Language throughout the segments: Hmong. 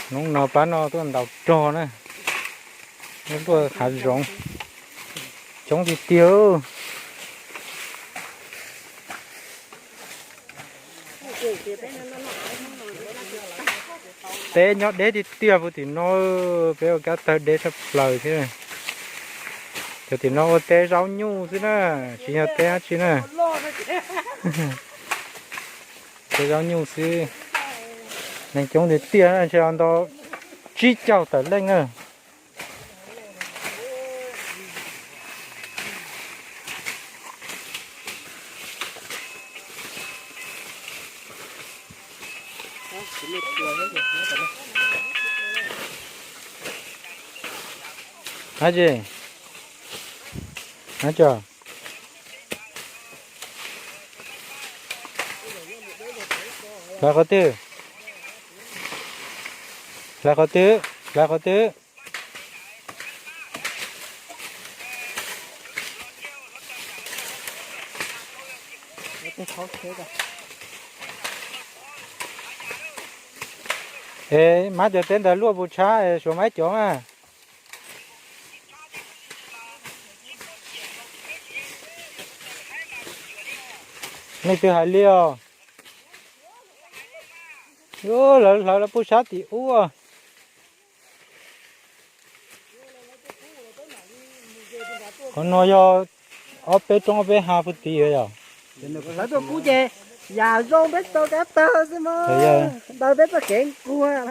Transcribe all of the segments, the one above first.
Hnub no pab no tuaj ntaus rog na, luaj hav zoov coob tiag tiag. Teb nyob deb tiag tiag puag tim no, peb ua kab tawg deb tshaj plaws thiab. Cov tim no ua teb zaub nyuj xwb na, tsis yog teb dab tsi na. Teb zaub nyuj xwb. Neeg coob tiag tiag, ntshe ntau tsib caug tawm leej na. Dab tsi? Dab tsi? Hlawv qhov twg? Hlawv qhov twg? Hlawv qhov twg? Es mab cov teb ntawd luaj puas tshab, suav mab cov mas. Leej twg hais li os? Lawv hlawv lawv puag sab tim ub. Qhov no yog ob peb roob ob peb hav puag tim yom. Hlawv tuaj kub ces yam zoo peb tau kab tawg xwb mog. Ntawd peb txoj kev nquag.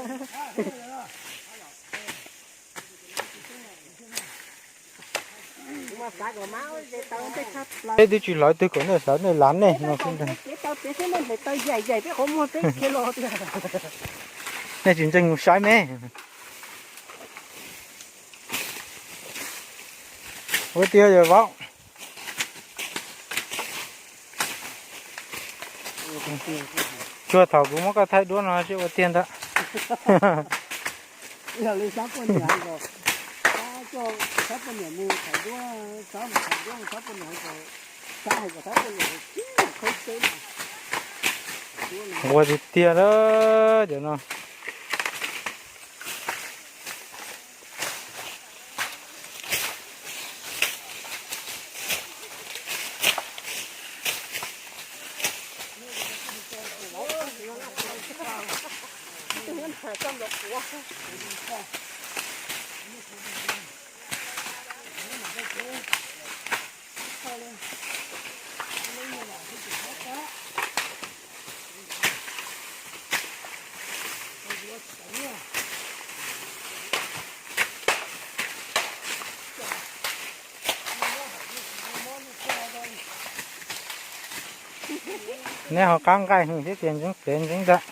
Peb twb tsis hlawv twg kom nej hlawv nej lav nej no xwb ntag. Nej tsis ntseeg mus saib me. Ua tiag yog vauv. Tsuag thaum kuv muab koj thaij duab no seb ua tiag ntag. Ua tiag tiag lawm cov no. Neb ho qab nqaij hwv thiab tias ntseeb plev ntseeb ntag.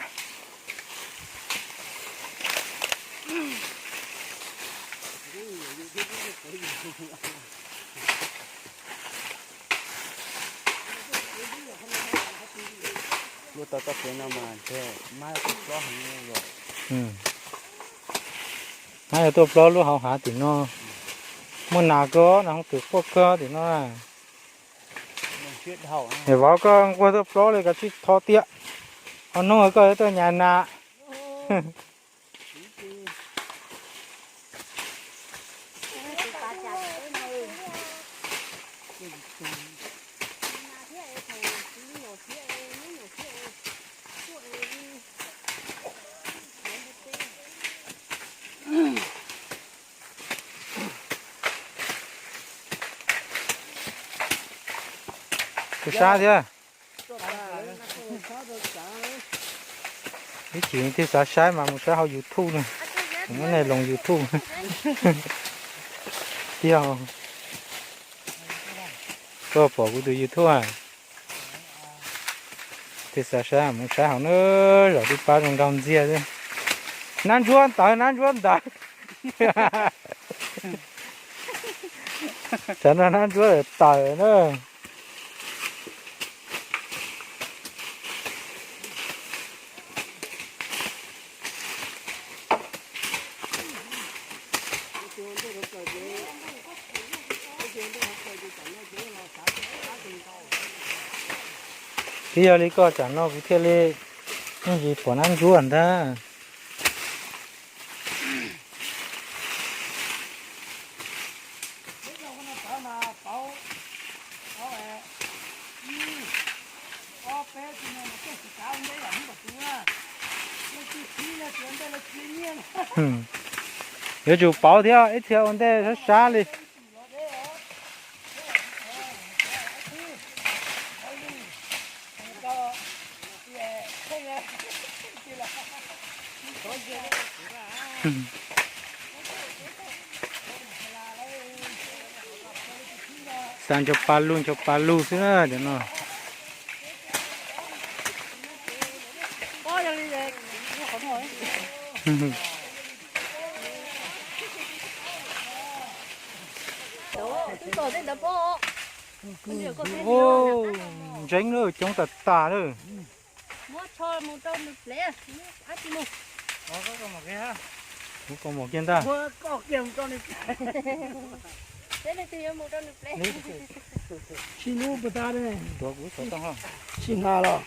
Luaj tau txoj kev no mas ntshe mab tuaj plob heev os. Mab yuav tuaj plob lub hauv hav tim no. Muaj nas kawg, nas hooj twm quaj kawg tim no. Es vauv koj nquag tuaj plob li koj tsis tho tiag. Ho hnub koj yuav tuaj nyas nas. Twb sab thiab. Ib chim twb xav saib mas mus saib hauv YouTube na. Kuv muab nej los YouTube. Tiag, koj pom kuv tus YouTube a? Twb xav saib mus saib hauv na, zaum twb pab zoo nraug ntxiag xwb. Nab ntsuab ntawd, nab ntsuab ntawd. Tsam no nab ntsuab tawm na. Twb yog li koj tsam no kuv thiaj li yeej tsis pom nab ntsuab ntag. Yuav tsum pauv thiab ib txhia ua ntej sab sab li. Xa ncho pa lug ncho pa lug xwb na cov no. Ntseeb lawm, coob tas tas lawm. Muab koj mus kiag ntag. Sib hlub puas tas, sib hnav los.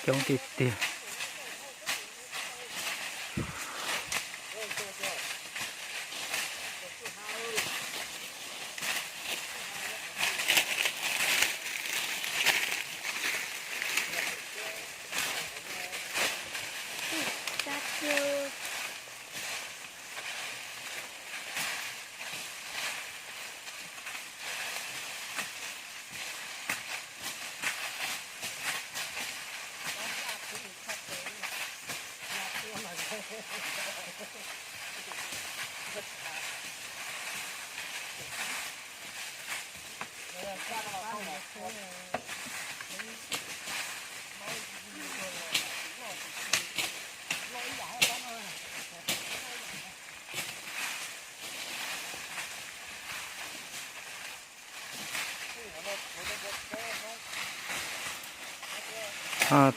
Coob tiag tiag.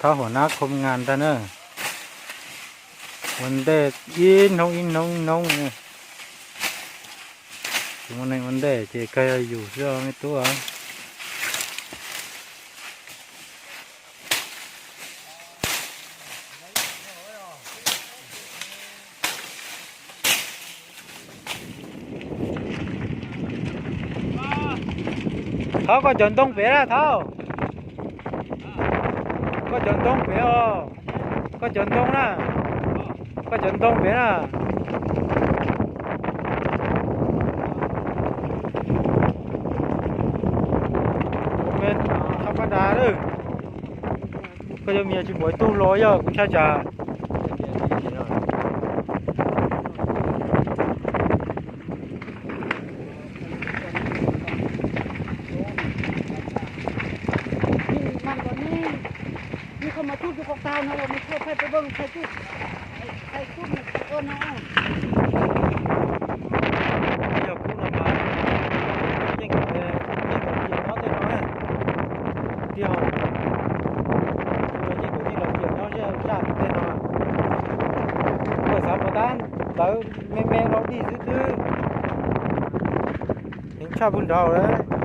Thab huam nab khoo ngas ntag na. Ua ntej ib hnub ib hnub ib hnub. Tsis muaj neeg ua ntej ces kawg yog yus xwb me tub. Thab, koj cov ntoo pem na Thab. Koj cov ntoo pem os. Koj cov ntoo na. Koj cov ntoo pem na. Me thab pab da lawm. Koj cov me nyuam tsis pom ib tug los yog kuv tshaj tsam. Yog kuv no mas yeej, yeej los ciam nyob tej no, tij laug, yeej los ciam nyob zaj tej no. Kuv xav puas tab ntawd me me rau dig xwb twb heev tshaj puag nraud lawm.